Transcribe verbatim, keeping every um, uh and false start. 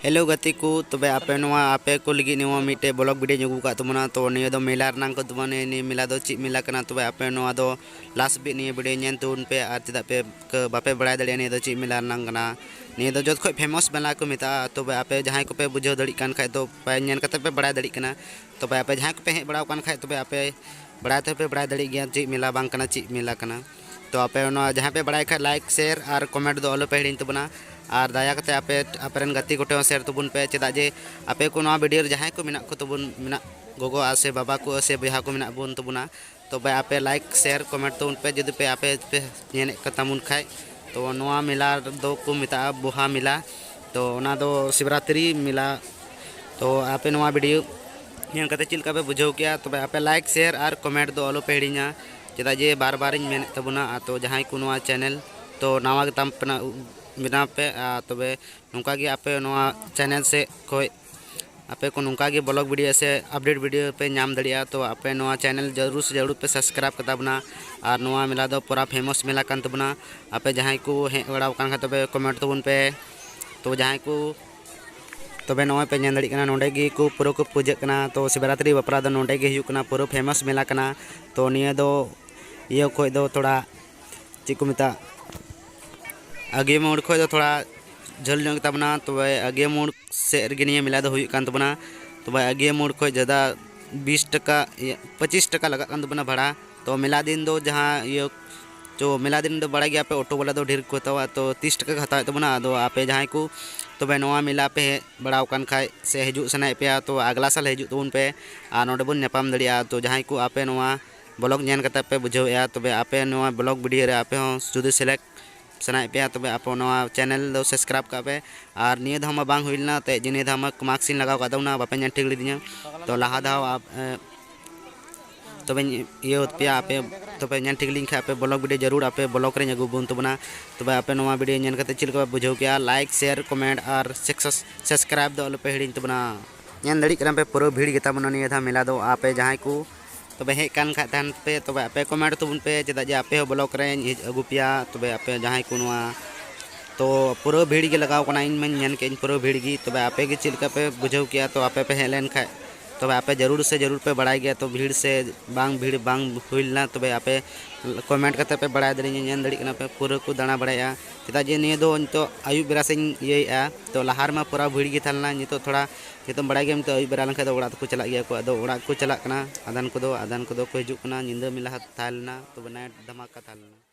Hello ᱜᱟᱛᱮ ᱠᱚ, ᱛᱚᱵᱮ ᱟᱯᱮ ᱱᱚᱣᱟ ᱟᱯᱮ ᱠᱚ ᱞᱟᱹᱜᱤᱫ ᱱᱚᱣᱟ ᱢᱤᱫᱴᱮᱡ vlog video ᱧ ᱟᱹᱜᱩ ᱟᱠᱟᱫ ᱛᱟᱵᱚᱱᱟ᱾ ᱛᱚ ᱱᱤᱭᱟᱹ ᱫᱚ ᱢᱮᱞᱟ ᱨᱮᱱᱟᱜ ᱠᱚ ᱛᱟᱵᱚᱱᱟ, ᱱᱤᱭᱟᱹ ᱢᱮᱞᱟ ᱫᱚ ᱪᱮᱫ ᱢᱮᱞᱟ ᱠᱟᱱᱟ, ᱛᱚᱵᱮ ᱟᱯᱮ ᱱᱚᱣᱟ ᱫᱚ last ᱦᱟᱹᱵᱤᱡ ᱱᱤᱭᱟᱹ video ᱧᱮᱞ ᱛᱟᱵᱚᱱ ᱯᱮ᱾ ᱟᱨ ᱪᱮᱫᱟᱜ ᱯᱮ ᱠᱟᱹ- ᱵᱟᱯᱮ ᱵᱟᱲᱟᱭ ᱫᱟᱲᱮᱭᱟᱜᱼᱟ ᱱᱤᱭᱟᱹ ᱫᱚ ᱪᱮᱫ ᱢᱮᱞᱟ ᱨᱮᱱᱟᱜ ᱠᱟᱱᱟ? ᱱᱤᱭᱟᱹ ᱫᱚ ᱡᱚᱛᱚ ᱠᱷᱚᱡ famous ᱢᱮᱞᱟ ᱠᱚ ᱢᱮᱛᱟᱜᱼᱟ᱾ ᱛᱚᱵᱮ ᱟᱯᱮ ᱡᱟᱦᱟᱸᱭ ᱠᱚᱯᱮ ᱵᱩᱡᱷᱟᱹᱣ ᱫᱟᱲᱮᱭᱟᱜ ᱠᱟᱱ ᱠᱷᱟᱡ ᱫᱚ ᱯᱮ ᱧᱮᱞ ᱠᱟᱛᱮ ᱯᱮ ᱵᱟᱲᱟᱭ ᱫᱟᱲᱮᱭᱟᱜ ᱠᱟᱱᱟ᱾ ᱛᱚᱵᱮ ᱟᱯᱮ ᱡᱟᱦᱟᱸᱭ ᱠᱚᱯᱮ ᱦᱮᱡ ᱵᱟᱲᱟᱣ ᱟᱠᱟᱱ ᱠᱷᱟᱡ ᱛᱚᱵᱮ ᱟᱯᱮ ᱵᱟᱲᱟᱭ ᱛᱮᱦᱚᱸ ᱯᱮ ᱵᱟᱲᱟᱭ ᱫᱟᱲᱮᱭᱟᱜ ᱜᱮᱭᱟ ᱪᱮᱫ ᱢᱮᱞᱟ ᱵᱟᱝ ᱠᱟᱱᱟ, ᱪᱮᱫ ᱢᱮᱞᱟ ᱠᱟᱱᱟ᱾ ᱛᱚ ᱟᱯᱮ ᱱᱚᱣᱟ ᱡᱟᱦᱟᱸᱭ ᱯᱮ ᱵᱟᱲᱟᱭ ᱠᱷᱟᱡ like, share ᱟᱨ comment ᱫᱚ ᱟᱞᱚ ᱯᱮ ᱦᱤᱲᱤᱧ ᱛᱟᱵᱚᱱᱟ᱾ ᱟᱨ ᱫᱟᱭᱟ ᱠᱟᱛᱮ ᱟᱯᱮ ᱟᱯᱮ ᱨᱮᱱ ᱜᱟᱛᱮ ᱠᱚᱴᱷᱮᱱ ᱦᱚᱸ share ᱛᱟᱵᱚᱱ ᱯᱮ, ᱪᱮᱫᱟᱜ ᱡᱮ ᱟᱯᱮ ᱠᱚ ᱱᱚᱣᱟ video ᱨᱮ ᱡᱟᱦᱟᱸᱭ ᱠᱚ ᱢᱮᱱᱟᱜ ᱠᱚ ᱛᱟᱵᱚᱱ, ᱢᱮᱱᱟᱜ ᱜᱚᱜᱚ ᱥᱮ ᱵᱟᱵᱟ ᱠᱚ ᱥᱮ ᱵᱚᱭᱦᱟ ᱠᱚ ᱢᱮᱱᱟᱜ ᱵᱚᱱ ᱛᱟᱵᱚᱱᱟ, ᱛᱚᱵᱮ ᱟᱯᱮ like, share, comment ᱛᱟᱵᱚᱱ ᱯᱮ ᱡᱩᱫᱤ ᱯᱮ ᱟᱯᱮ ᱯᱮ ᱧᱮᱞᱮᱫ ᱠᱚ ᱛᱟᱵᱚᱱ ᱠᱷᱟᱡ᱾ ᱛᱚ ᱱᱚᱣᱟ ᱢᱮᱞᱟ ᱫᱚ ᱠᱚ ᱢᱮᱛᱟᱜᱼᱟ ᱵᱚᱦᱟ ᱢᱮᱞᱟ᱾ ᱛᱚ ᱚᱱᱟ ᱫᱚ ᱥᱤᱵᱨᱟᱛᱨᱤ ᱢᱮᱞᱟ᱾ ᱛᱚ ᱟᱯᱮ ᱱᱚᱣᱟ video ᱧᱮᱞ ᱠᱟᱛᱮ ᱪᱮᱫ ᱞᱮᱠᱟ ᱯᱮ ᱵᱩᱡᱷᱟᱹᱣ ᱠᱮᱜᱼᱟ? ᱛᱚᱵᱮ ᱟᱯᱮ like, share ᱟᱨ comment ᱫᱚ ᱟᱞᱚ ᱯᱮ ᱦᱤᱲᱤᱧᱟ, ᱪᱮᱫᱟᱜ ᱡᱮ ᱵᱟᱨ ᱵᱟᱨᱤᱧ ᱢᱮᱱᱮᱫ ᱛᱟᱵᱚᱱᱟ᱾ ᱟᱨ ᱛᱚ ᱡᱟᱦᱟᱸᱭ ᱠᱚ ᱱᱚᱣᱟ channel ᱛᱚ ᱱᱟᱣᱟ ᱜᱮᱛᱟᱢ ᱯᱮ ᱱᱟ-, ᱵᱮᱱᱟᱣ ᱯᱮ᱾ ᱟᱨ ᱛᱚᱵᱮ ᱱᱚᱝᱠᱟ ᱜᱮ ᱟᱯᱮ ᱱᱚᱣᱟ channel ᱥᱮᱫ ᱠᱷᱚᱡ ᱟᱯᱮ ᱠᱚ ᱱᱚᱝᱠᱟ ᱜᱮ vlog video ᱥᱮ update video ᱯᱮ ᱧᱟᱢ ᱫᱟᱲᱮᱭᱟᱜᱼᱟ᱾ ᱛᱚ ᱟᱯᱮ ᱱᱚᱣᱟ channel ᱡᱟᱹᱨᱩᱲ ᱥᱮ ᱡᱟᱹᱨᱩᱲ ᱯᱮ subscribe ᱠᱟᱛᱟ ᱵᱚᱱᱟ᱾ ᱟᱨ ᱱᱚᱣᱟ ᱢᱮᱞᱟ ᱫᱚ ᱯᱩᱨᱟ famous ᱢᱮᱞᱟ ᱠᱟᱱ ᱛᱟᱵᱚᱱᱟ᱾ ᱟᱯᱮ ᱡᱟᱦᱟᱸᱭ ᱠᱚ ᱦᱮᱡ ᱵᱟᱲᱟᱣ ᱟᱠᱟᱱ ᱠᱷᱟᱡ ᱛᱚᱵᱮ comment ᱛᱟᱵᱚᱱ ᱯᱮ᱾ ᱛᱚ ᱡᱟᱦᱟᱸᱭ ᱠᱚ ᱛᱚᱵᱮ ᱱᱚᱜᱼᱚᱭ ᱯᱮ ᱧᱮᱞ ᱫᱟᱲᱮᱭᱟᱜ ᱠᱟᱱᱟ, ᱱᱚᱸᱰᱮ ᱜᱮ ᱠᱚ ᱯᱩᱨᱟᱹ ᱠᱚ ᱯᱩᱡᱟᱹᱜ ᱠᱟᱱᱟ᱾ ᱛᱚ ᱥᱤᱵᱨᱟᱛᱨᱤ ᱵᱟᱯᱞᱟ ᱫᱚ ᱱᱚᱸᱰᱮ ᱜᱮ ᱦᱩᱭᱩᱜ ᱠᱟᱱᱟ, ᱯᱩᱨᱟᱹ famous ᱢᱮᱞᱟ ᱠᱟᱱᱟ᱾ ᱛᱚ ᱱᱤᱭᱟᱹ ᱫᱚ ᱤᱭᱟᱹ ᱠᱷᱚᱡ ᱫᱚ ᱛᱷᱚᱲᱟ ᱪᱮᱫ ᱠᱚ ᱢᱮᱛᱟᱜᱼᱟ, ᱟᱜᱮ ᱢᱳᱲ ᱠᱷᱚᱡ ᱫᱚ ᱛᱷᱚᱲᱟ ᱡᱷᱟᱹᱞ ᱧᱚᱜ ᱜᱮᱛᱟ ᱵᱚᱱᱟ᱾ ᱛᱚᱵᱮ ᱟᱜᱮ ᱢᱳᱲ ᱥᱮᱫ ᱨᱮᱜᱮ ᱱᱤᱭᱟᱹ ᱢᱮᱞᱟ ᱫᱚ ᱦᱩᱭᱩᱜ ᱠᱟᱱ ᱛᱟᱵᱚᱱᱟ᱾ ᱛᱚᱵᱮ ᱟᱜᱮ ᱢᱳᱲ ᱠᱷᱚᱡ ᱡᱟᱫᱟ ᱵᱤᱥ ᱴᱟᱠᱟ, ᱤᱭᱟᱹ, ᱯᱚᱸᱪᱤᱥ ᱴᱟᱠᱟ ᱞᱟᱜᱟᱜ ᱠᱟᱱ ᱛᱟᱵᱚᱱᱟ ᱵᱷᱟᱲᱟ᱾ ᱛᱚ ᱢᱮᱞᱟ ᱫᱤᱱ ᱫᱚ ᱡᱟᱦᱟᱸ ᱤᱭᱟᱹ ᱛᱚ ᱢᱮᱞᱟ ᱫᱤᱱ ᱫᱚ ᱵᱟᱲᱟᱭ ᱜᱮᱭᱟ ᱯᱮ, ᱚᱴᱳ ᱵᱟᱞᱟ ᱫᱚ ᱰᱷᱮᱨ ᱠᱚ ᱦᱟᱛᱟᱣᱟ, ᱛᱚ ᱛᱤᱥ ᱴᱟᱠᱟ ᱠᱚ ᱦᱟᱛᱟᱣᱮᱫ ᱛᱟᱵᱚᱱᱟ᱾ ᱟᱫᱚ ᱟᱯᱮ ᱡᱟᱦᱟᱸᱭ ᱠᱚ ᱛᱚᱵᱮ ᱱᱚᱣᱟ ᱢᱮᱞᱟ ᱯᱮ ᱦᱮᱡ ᱵᱟᱲᱟᱣ ᱟᱠᱟᱱ ᱠᱷᱟᱡ ᱥᱮ ᱦᱤᱡᱩᱜ ᱥᱟᱱᱟᱭᱮᱫ ᱯᱮᱭᱟ, ᱛᱚ ᱟᱜᱽᱞᱟ ᱥᱟᱞ ᱦᱤᱡᱩᱜ ᱛᱟᱵᱚᱱ ᱯᱮ ᱟᱨ ᱱᱚᱸᱰᱮ ᱵᱚᱱ ᱧᱟᱯᱟᱢ ᱫᱟᱲᱮᱭᱟᱜᱼᱟ᱾ ᱛᱚ ᱡᱟᱦᱟᱸᱭ ᱠᱚ ᱟᱯᱮ ᱱᱚᱣᱟ vlog ᱧᱮᱞ ᱠᱟᱛᱮ ᱯᱮ ᱵᱩᱡᱷᱟᱹᱣᱮᱫᱼᱟ, ᱛᱚᱵᱮ ᱟᱯᱮ ᱱᱚᱣᱟ vlog video ᱨᱮ ᱟᱯᱮ ᱦᱚᱸ ᱡᱩᱫᱤ select ᱥᱟᱱᱟᱭᱮᱫ ᱯᱮᱭᱟ, ᱛᱚᱵᱮ ᱟᱯᱮ ᱱᱚᱣᱟ channel ᱫᱚ subscribe ᱠᱟᱜ ᱯᱮ᱾ ᱟᱨ ᱱᱤᱭᱟᱹ ᱫᱷᱟᱣ ᱢᱟ ᱵᱟᱝ ᱦᱩᱭ ᱞᱮᱱᱟ, ᱛᱮ ᱡᱮ ᱱᱤᱭᱟᱹ ᱫᱷᱟᱣ ᱢᱟ mask ᱤᱧ ᱞᱟᱜᱟᱣ ᱠᱟᱜ ᱛᱟᱵᱚᱱᱟ, ᱵᱟᱯᱮ ᱧᱮᱞ ᱴᱷᱤᱠ ᱞᱤᱫᱤᱧᱟ᱾ ᱛᱚ ᱞᱟᱦᱟ ᱫᱷᱟᱣ ᱟᱯ-, ᱮ, ᱛᱚᱵᱮᱧ ᱤᱭᱟᱹ ᱯᱮᱭᱟ ᱟᱯᱮ, ᱛᱚᱵᱮ ᱧᱮᱞ ᱴᱷᱤᱠ ᱞᱤᱧ ᱠᱷᱟᱡ ᱟᱯᱮ vlog video ᱡᱟᱹᱨᱩᱲ ᱟᱯᱮ vlog ᱨᱮᱧ ᱟᱹᱜᱩ ᱵᱚᱱ ᱛᱟᱵᱚᱱᱟ᱾ ᱛᱚᱵᱮ ᱟᱯᱮ ᱱᱚᱣᱟ video ᱧᱮᱞ ᱠᱟᱛᱮ ᱪᱮᱫ ᱞᱮᱠᱟ ᱯᱮ ᱵᱩᱡᱷᱟᱹᱣ ᱠᱮᱜᱼᱟ? Like, share, comment ᱟᱨ subscribe ᱫᱚ ᱟᱞᱚ ᱯᱮ ᱦᱤᱲᱤᱧ ᱛᱟᱵᱚᱱᱟ᱾ ᱧᱮᱞ ᱫᱟᱲᱮᱭᱟᱜ ᱠᱟᱱᱟ ᱯᱮ ᱯᱩᱨᱟᱹ ᱵᱷᱤᱲ ᱜᱮᱛᱟ ᱵᱚᱱᱟ ᱱᱤᱭᱟᱹ ᱫᱷᱟᱣ ᱢᱮᱞᱟ ᱫᱚ᱾ ᱟᱯᱮ ᱡᱟᱦᱟᱸᱭ ᱠᱚ ᱛᱚᱵᱮ ᱦᱮᱡ ᱠᱟᱱ ᱠᱷᱟᱡ ᱛᱟᱦᱮᱱ ᱯᱮ, ᱛᱚᱵᱮ ᱟᱯᱮ comment ᱛᱟᱵᱚᱱ ᱯᱮ, ᱪᱮᱫᱟᱜ ᱡᱮ ᱟᱯᱮ ᱦᱚᱸ vlog ᱨᱮᱧ ᱦᱮᱡ ᱟᱹᱜᱩ ᱯᱮᱭᱟ᱾ ᱛᱚᱵᱮ ᱟᱯᱮ ᱡᱟᱦᱟᱸᱭ ᱠᱚ ᱱᱚᱣᱟ ᱛᱚ ᱯᱩᱨᱟᱹ ᱵᱷᱤᱲ ᱜᱮ ᱞᱟᱜᱟᱣ ᱠᱟᱱᱟ, ᱤᱧ ᱢᱟᱧ ᱧᱮᱞ ᱠᱮᱫ ᱟᱹᱧ ᱯᱩᱨᱟᱹ ᱵᱷᱤᱲ ᱜᱮ᱾ ᱛᱚᱵᱮ ᱟᱯᱮ ᱜᱮ ᱪᱮᱫ ᱞᱮᱠᱟ ᱯᱮ ᱵᱩᱡᱷᱟᱹᱣ ᱠᱮᱜᱼᱟ? ᱛᱚ ᱟᱯᱮ ᱯᱮ ᱦᱮᱡ ᱞᱮᱱ ᱠᱷᱟᱡ ᱛᱚᱵᱮ ᱟᱯᱮ ᱡᱟᱹᱨᱩᱲ ᱥᱮ ᱡᱟᱹᱨᱩᱲ ᱯᱮ ᱵᱟᱲᱟᱭ ᱜᱮᱭᱟ, ᱛᱚ ᱵᱷᱤᱲ ᱥᱮ ᱵᱟᱝ ᱵᱷᱤᱲ ᱵᱟᱝ ᱦᱩᱭ ᱞᱮᱱᱟ, ᱛᱚᱵᱮ ᱟᱯᱮ ᱠᱚᱢᱮᱱᱴ ᱠᱟᱛᱮ ᱯᱮ ᱵᱟᱲᱟᱭ ᱫᱟᱲᱮᱭᱟᱹᱧᱟ, ᱧᱮᱞ ᱫᱟᱲᱮᱭᱟᱜ ᱠᱟᱱᱟ ᱯᱮ ᱯᱩᱨᱟᱹ ᱠᱚ ᱫᱟᱬᱟ ᱵᱟᱲᱟᱭᱟ᱾ ᱪᱮᱫᱟᱜ ᱡᱮ ᱱᱤᱭᱟᱹ ᱫᱚ ᱱᱤᱛᱚᱜ ᱟᱹᱭᱩᱵ ᱵᱮᱲᱟ ᱥᱮᱫ ᱤᱧ ᱤᱭᱟᱹᱭᱮᱫᱼᱟ, ᱛᱚ ᱞᱟᱦᱟ ᱨᱮᱢᱟ ᱯᱩᱨᱟᱹ ᱵᱷᱤᱲ ᱜᱮ ᱛᱟᱦᱮᱸ ᱞᱮᱱᱟ, ᱱᱤᱛᱚᱜ ᱛᱷᱚᱲᱟ ᱡᱚᱛᱚᱢ ᱵᱟᱲᱟᱭ ᱜᱮᱭᱟ, ᱱᱤᱛᱚᱜ ᱟᱹᱭᱩᱵ ᱵᱮᱲᱟ ᱞᱮᱱᱠᱷᱟᱱ ᱫᱚ ᱚᱲᱟᱜ ᱛᱮᱠᱚ ᱪᱟᱞᱟᱜ ᱜᱮᱭᱟ ᱠᱚ, ᱟᱫᱚ ᱚᱲᱟᱜ ᱠᱚ ᱪᱟᱞᱟᱜ ᱠᱟᱱᱟ ᱟᱫᱷᱟᱱ ᱠᱚᱫᱚ, ᱟᱫᱷᱟᱱ ᱠᱚᱫᱚ ᱠᱚ ᱦᱤᱡᱩᱜ ᱠᱟᱱᱟ᱾ ᱧᱤᱫᱟᱹ ᱢᱮᱞᱟ ᱛᱟᱦᱮᱸ ᱞᱮᱱᱟ, ᱛᱚᱵᱮ ᱱᱟᱭᱤᱴ ᱫᱷᱟᱢᱟᱠᱟ ᱛᱟᱦᱮᱸ ᱞᱮᱱᱟ᱾